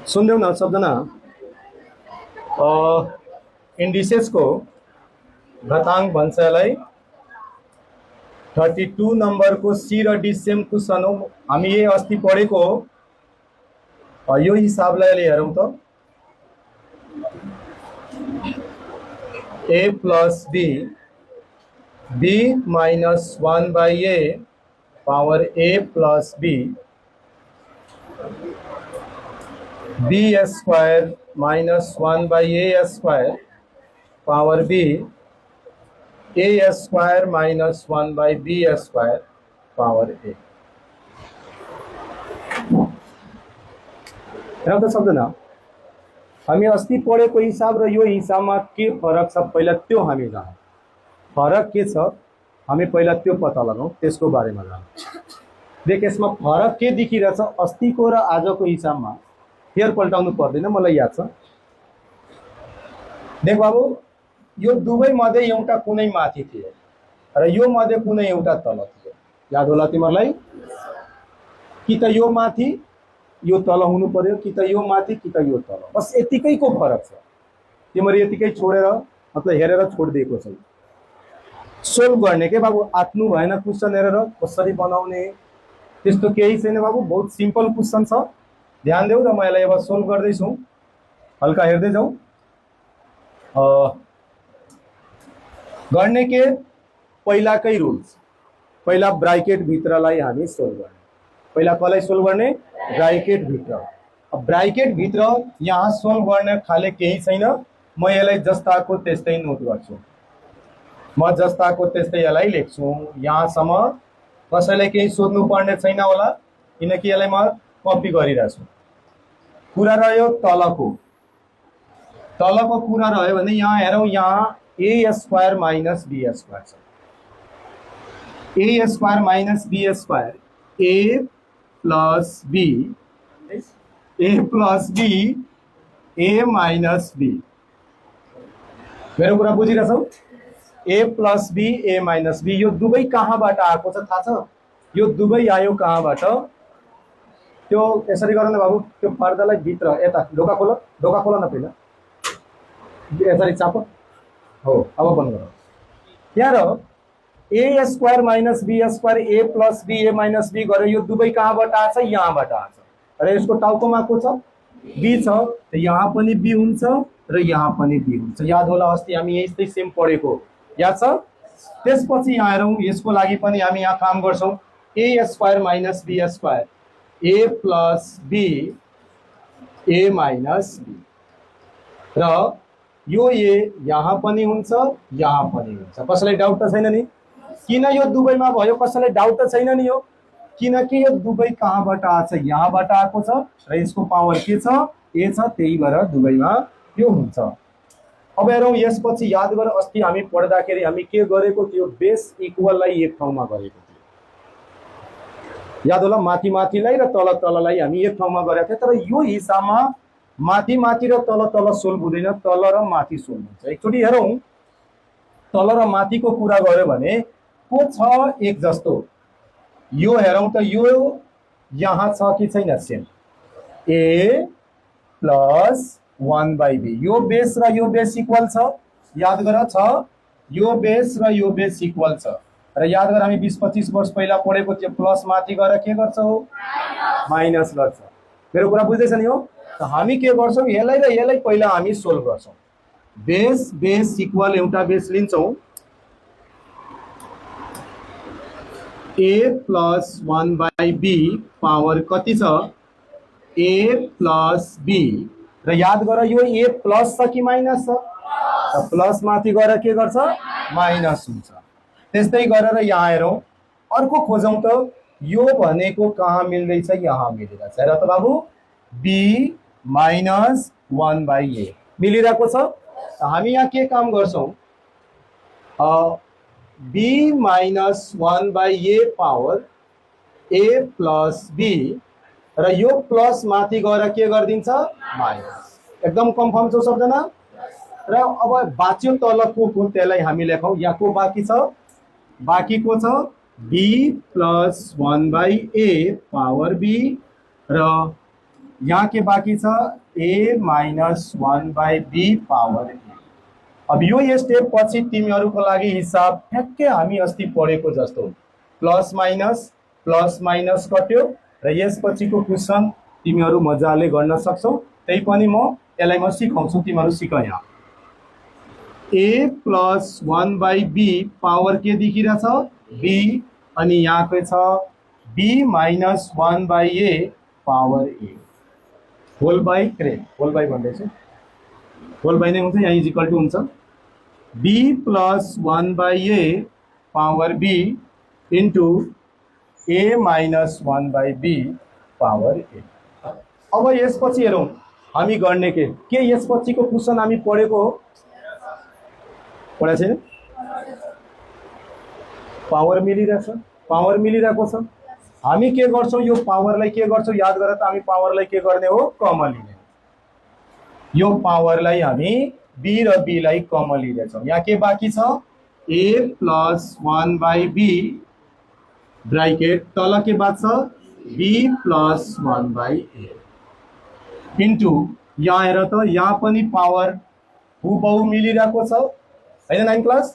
सुनिदेऊ न सबजना। इन्डिसेसको घाताङ्क भन्छ यसलाई। 32 नम्बरको सी र डी सेम क्वेसन हो। हामी यही अस्ति पढेको हो। यो हिसाबलाई अहिले हेरौँ त। a plus b, b minus 1 by a power a plus b, b square minus 1 by a square power b, a square minus 1 by b square power a। हेरौँ त सबजना, हामी अस्ति पढेको हिसाब र यो हिसाबमा के फरक छ पहिला त्यो हामी जानौँ। फरक के छ हामी पहिला त्यो पत्ता लगाउँ, त्यसको बारेमा जानौँ। देख, यसमा फरक के देखिरहेछ अस्तिको र आजको हिसाबमा। फेर पल्टाउनु पर्दैन, मलाई याद छ। देख बाबु, यो दुवै मध्ये एउटा कुनै माथि थियो र यो मध्ये कुनै एउटा तल थियो। याद होला तिमीहरूलाई? कि त यो माथि यो तल हुनु पर्यो, कि त यो माथि कि त यो तल। बस यतिकैको फरक छ। तिमीहरू यतिकै छोडेर मतलब हेरेर छोडिदिएको छ। सोल्भ गर्ने के बाबु, आत्नु भएन क्वेसन हेरेर कसरी बनाउने त्यस्तो केही छैन बाबु। बहुत सिम्पल क्वेसन छ, ध्यान देऊ र म यसलाई अब सोल्भ गर्दैछु। हल्का हेर्दै जाऊ। गर्ने के पहिलाकै रुल्स। पहिला ब्राकेट भित्रलाई हामी सोल्भ गर्ने। पहिला कसलाई सोल्भ गर्ने? ब्राकेट भित्र। अब ब्राकेट भित्र यहाँ सोल्भ गर्ने खाले केही छैन। म यसलाई जस्ताको त्यस्तै नोट गर्छु। म जस्ताको त्यस्तै यसलाई लेख्छु। यहाँसम्म कसैलाई केही सोध्नु पर्ने छैन होला, किनकि यसलाई म कपी गरिरहेको छु। कुरा रह्यो तलको। तलको कुरा रह्यो भने यहाँ हेरौँ, यहाँ a square minus b square छ। a square minus b square, a plus b, a plus b, a minus b। मेरो कुरा बुझिरहेछौ? a plus b, a minus b। यो दुवै कहाँबाट आएको छ थाहा छ? यो दुवै आयो कहाँबाट? त्यो यसरी गरौँ न बाबु, त्यो पर्दालाई भित्र यता ढोका खोल, ढोका खोल न पहिला, यसरी चाप। हो, अब बन्द गर। यहाँ र a square minus b square, a plus b, a minus b गरे यो दुवै कहाँबाट आछ? यहाँबाट आछ। र यसको टाउकोमा को छ? b छ। त यहाँ पनि b हुन्छ र यहाँ पनि b हुन्छ। याद होला अस्ति हामी यस्तै सेम पढेको, याद छ? त्यसपछि यहाँ हेरौँ, यसको लागि पनि हामी यहाँ काम गर्छौँ। a square minus b square, a plus b, a minus b। र यो a यहाँ पनि हुन्छ, यहाँ पनि हुन्छ। कसैलाई डाउट त छैन नि? किन यो दुवैमा भयो? कसैलाई डाउट त छैन नि? यो किनकि यो दुवै कहाँबाट आछ? यहाँबाट आएको छ र यसको पावर के छ? a छ, त्यही भएर दुवैमा यो हुन्छ। अब हेरौँ, यसपछि याद गर अस्ति हामी पढ्दाखेरि हामी के गरेको थियो? बेस इक्वललाई एक ठाउँमा गरेको थियो। याद होला? माथि माथिलाई र तल तललाई हामी एक ठाउँमा गरेका थियौँ। तर यो हिसाबमा माथि माथि र तल तल सोल्भ हुँदैन, तल र माथि सोल्भ हुन्छ। एकचोटि हेरौँ, तल र माथिको कुरा गर्यो भने को छ एक जस्तो? यो हेरौँ त, यो यहाँ छ कि छैन? Same a plus 1 by b। यो बेस र यो बेस इक्वल छ। याद गर, छ। यो बेस र यो बेस इक्वल छ। र याद गर, हामी 20-25 वर्ष पहिला पढेको थियो, प्लस माथि गएर के गर्छौ? माइनस गर्छ। मेरो कुरा बुझ्दैछ नि? हो, त हामी के गर्छौँ? यसलाई र यसलाई पहिला हामी सोल्भ गर्छौँ। बेस बेस इक्वल एउटा बेस लिन्छौँ, a plus 1 by b power कति छ? a plus b। र याद गर, यो a प्लस छ कि माइनस छ? प्लस माथि गएर के गर्छ? माइनस हुन्छ। त्यस्तै गरेर यहाँ हेरौँ, अर्को खोजौँ त। यो भनेको कहाँ मिल्दैछ? यहाँ मिलिरहेछ। हेर त बाबु, b माइनस 1 बाई a मिलिरहेको छ। हामी यहाँ के काम गर्छौँ? b minus 1 by a power a plus b, र यो प्लस माथि गएर के गरिदिन्छ? माइनस। एकदम कन्फर्म छौ सबजना? र अब बाँच्यो तलको को, त्यसलाई हामी लेखौँ। यहाँ को बाँकी छ? बाँकी को छ? b plus 1 by a power b र यहाँ के बाँकी छ a minus 1/b power a। अब यो स्टेप पछि तिमीहरूको लागि हिसाब ठ्याक्कै हामी अस्ति पढेको जस्तो प्लस माइनस कट्यो र यसपछिको क्वेसन तिमीहरू मजाले गर्न सक्छौ। त्यही पनि यसलाई म सिकाउँछु, तिमीहरू सिक। यहाँ a प्लस 1/b पावर के देखिरहेछ b, अनि यहाँको छ b minus 1/a power a whole by whole by भन्दैछु, होल बाई नै हुन्छ, यहाँ इजिकल टु हुन्छ b plus 1/a power b into a minus 1/b power a। अब यसपछि हेरौँ हामी गर्ने के यसपछिको क्वेसन हामी पढेको हो, पढाएको छैन? पावर मिलिरहेको छ। हामी के गर्छौं, यो पावरलाई के गर्छौं याद गर त। हामी पावरलाई के गर्ने हो, कमन लिने। यो पावरलाई हामी b र b लाई कमन लिनेछौं। यहाँ के बाँकी छ a प्लस 1/b ब्रैकेट तल के बाद छ b प्लस 1/a इन्टु यहाँ हेर त, यहाँ पनि पावर हुबहु मिलिरहेको छ हैन 9 क्लास।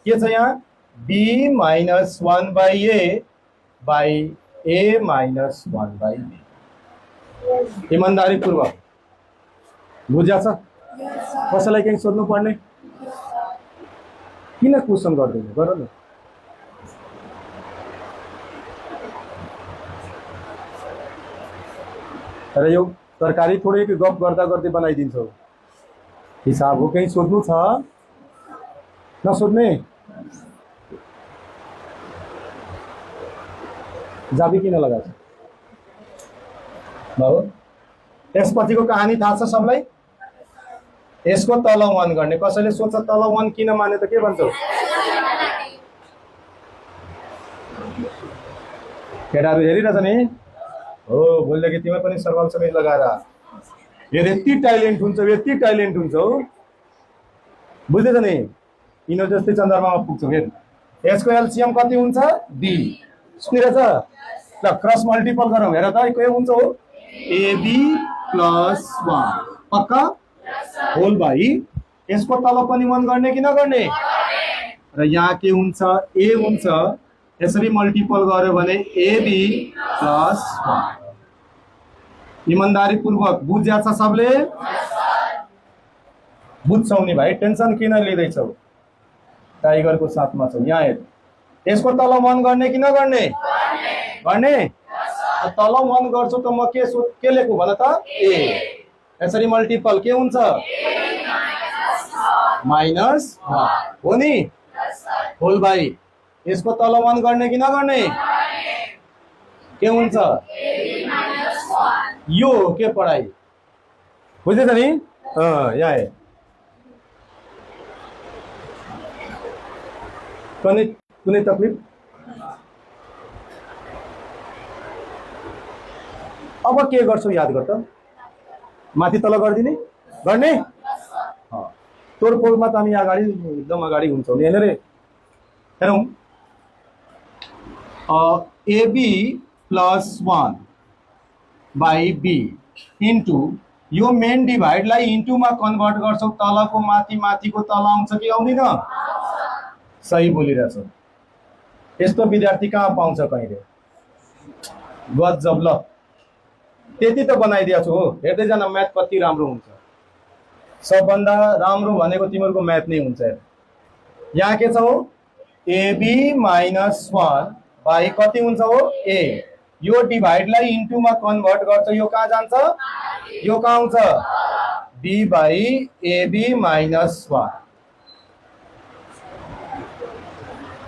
के छ यहाँ b minus 1/a by a minus 1/b। ईमानदारी पूर्वक बुझ्या छ? कसैलाई केही सोध्नु पर्ने? किन क्वेसन गर्दैन, गर न। तर यो तरकारी थोरै गफ गर्दा गर्दै बनाइदिन्छौ। हिसाब हो, केही सोध्नु छ? नसोध्ने? जाबी किन लगाएको बाबु? यसपछिको कहानी थाहा छ सबलाई? यसको तल 1 गर्ने। कसैले सोध्छ तल 1 किन माने त के भन्छौ? केटाहरू हेरिरहेछ नि? हो, भोलिदेखि तिमी पनि सरवाल समेत लगाएर यति ट्यालेन्ट हुन्छ हो। बुझ्दैछ नि? यिनीहरू जस्तै चन्द्रमामा पुग्छौ। हेर, यसको एलसीएम कति हुन्छ? b। सुनिरहेछ? ल क्रस मल्टिपल गरौँ। हेर त के हुन्छ हो, ab प्लस 1 पक्का होल बाई यसको तल पनि 1 गर्ने कि नगर्ने? र यहाँ के हुन्छ a हुन्छ, यसरी मल्टिपल गर्यो भने ab प्लस 1। ईमानदारी पूर्वक बुझ्या छ सबले? बुझ्छौ नि भाइ, टेन्सन किन लिँदैछौ? टाइगरको साथमा छौ। यहाँ हेर, यसको तल 1 गर्ने कि नगर्ने? गर्ने। तल 1 गर्छु त म के लेखु भन त? a। यसरी मल्टिपल के हुन्छ? माइनस 1 हो नि, होल बाई यसको तल 1 गर्ने कि नगर्ने? के हुन्छ? यो के पढाइ बुझ्दैछ नि? यहाँ हेर, कुनै तकलिफ? अब के गर्छौ याद गर त। माथि तल गरिदिने गर्ने? तोडफोडमा त हामी अगाडि एकदम अगाडि हुन्छौँ नि, होइन रे? हेरौँ, ab plus 1 by b into यो मेन डिभाइडलाई इन्टुमा कन्भर्ट गर्छौ। तलको माथि, माथिको तल आउँछ कि आउँदैन? सही बोलिरहेछ। यस्तो विद्यार्थी कहाँ पाउँछ कहिले? गजब। ल त्यति त बनाइदिएको छु हो। हेर्दै जान म्याथ कति राम्रो हुन्छ। सबभन्दा राम्रो भनेको तिमीहरूको म्याथ नै हुन्छ। यहाँ के छ हो, ab माइनस 1 बाई कति हुन्छ हो, a। यो डिभाइडलाई इन्टुमा कन्भर्ट गर्छ, यो कहाँ जान्छ? यो कहाँ आउँछ? b by ab minus 1।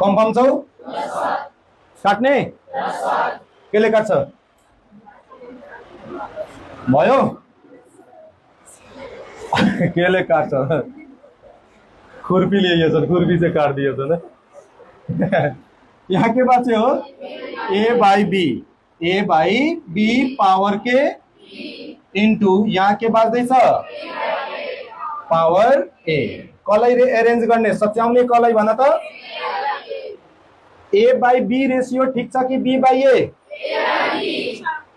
Confirm छौ? काट्ने? केले काट्छ? भयो? केले काट्छ? खुर्पी लिएछ, खुर्पी चाहिँ काटिदिएछ न। यहाँ के बाँच्यो हो, a बाई b पावर के इन्टु यहाँ के बाँच्दैछ? Power a। कसलाई एरेन्ज गर्ने, सच्याउने कसलाई भन त? a बाई b रेसियो ठिक छ कि b बाई a?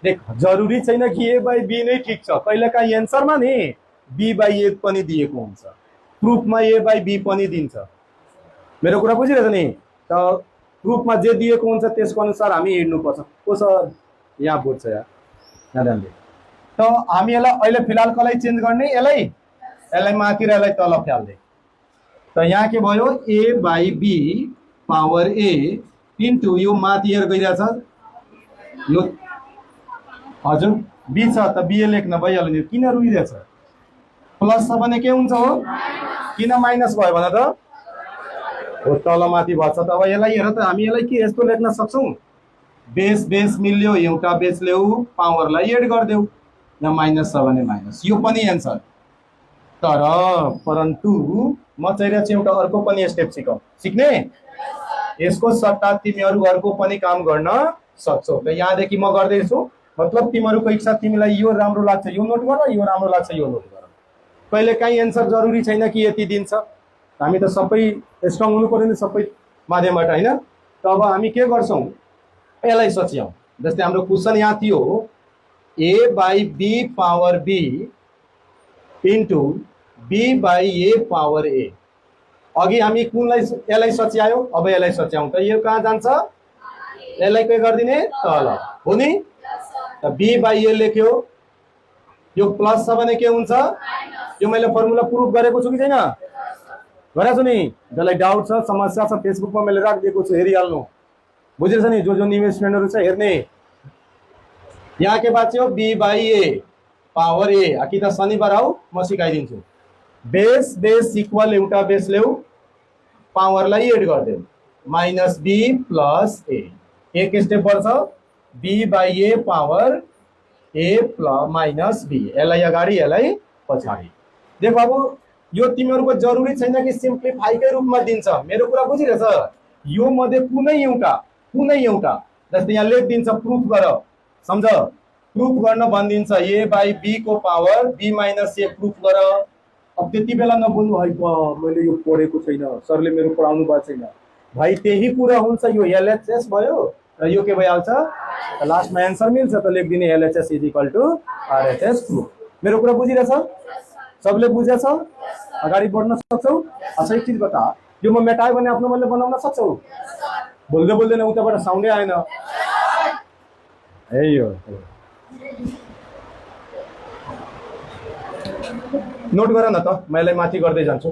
देख जरुरी छैन कि ए बाई बी नै ठिक छ, कहिलेकाहीँ एन्सरमा नि बी बाई ए पनि दिएको हुन्छ, प्रुफमा ए बाई बी पनि दिन्छ। मेरो कुरा बुझिरहेछ नि? त प्रुफमा जे दिएको हुन्छ त्यसको अनुसार हामी हिँड्नुपर्छ। को सर यहाँ बुझ्छ यार, यहाँ ध्यान दिए। त हामी यसलाई अहिले फिलहाल कसलाई चेन्ज गर्ने? यसलाई माथि र यसलाई तल फ्याल्दै। त यहाँ के भयो? A by B power A into यो माथि हेर गइरहेछ यो, हजुर बी छ त बी लेख्न भइहाल्यो नि, किन रुइरहेछ? प्लस छ भने के हुन्छ हो? किन माइनस भयो भन त? हो तल माथि भएछ त। अब यसलाई हेर त, हामी यसलाई के यस्तो लेख्न सक्छौँ? बेस बेस मिल्यो, एउटा बेस ल्याऊ, पावरलाई एड गरिदेऊ, यहाँ माइनस छ भने माइनस, यो पनि एन्सर। तर परन्तु म चाहिरहेको छु एउटा अर्को पनि स्टेप सिक्ने। यसको सट्टा तिमीहरू अर्को पनि काम गर्न सक्छौ। त यहाँदेखि म गर्दैछु, मतलब तिमीहरूको इच्छा, तिमीलाई यो राम्रो लाग्छ यो नोट गर, यो राम्रो लाग्छ यो नोट गर। कहिलेकाहीँ एन्सर जरुरी छैन कि यति दिन्छ, हामी त सबै स्ट्रङ हुनु पर्यो नि सबै माध्यमबाट, होइन? त अब हामी के गर्छौँ? यसलाई सच्याउँ। जस्तै हाम्रो क्वेसन यहाँ थियो A by B power B into B by A power A. अघि हामी कुनलाई यसलाई सच्यायो, अब यसलाई सच्याउँ। त यो कहाँ जान्छ? यसलाई के गरिदिने? तल, हो नि? त बी बाई ए लेख्यो, यो प्लस छ भने के हुन्छ? यो मैले फर्मुला प्रुफ गरेको छु कि छैन? गरेको छु नि? जसलाई डाउट छ, समस्या छ, फेसबुकमा मैले राखिदिएको छु, हेरिहाल्नु। बुझेछ नि? जो इन्भेस्टमेन्टहरू छ हेर्ने। यहाँ के बाँच्यो? B by A power a. कि त शनिबार आऊ, म सिकाइदिन्छु। बेस बेस इक्वल एउटा बेस ल्याऊ, पावरलाई एड गरिदेऊ, माइनस बी प्लस ए। एक स्टेप बढ्छ, b by A power a plus minus b. यसलाई अगाडि यसलाई पछाडि। देख बाबु, यो तिमीहरूको जरुरी छैन कि सिम्प्लिफाईकै रूपमा दिन्छ। मेरो कुरा बुझिरहेछ? यो मध्ये कुनै एउटा जस्तै यहाँ लेखिदिन्छ प्रुफ गर, सम्झ? प्रुफ गर्न भनिदिन्छ ए बाई बी को power b minus a proof गर। अब त्यति बेला नबोल्नु है मैले यो पढेको छैन, सरले मेरो पढाउनु भएको छैन भाइ, त्यही कुरा हुन्छ। यो एलएचएस भयो र यो के भइहाल्छ? लास्टमा एन्सर मिल्छ त लेखिदिने LHS is equal to RHS proof. मेरो कुरा बुझिरहेछ? सबले बुझेछ? अगाडि बढ्न सक्छौ? अच्छा एक चीज बता, यो म मेटायो भने आफ्नो मनले बनाउन सक्छौ? बोल्दै बोल्दैन उताबाट साउन्डै आएन। ए यो नोट गर न त, मैले माथि गर्दै जान्छु।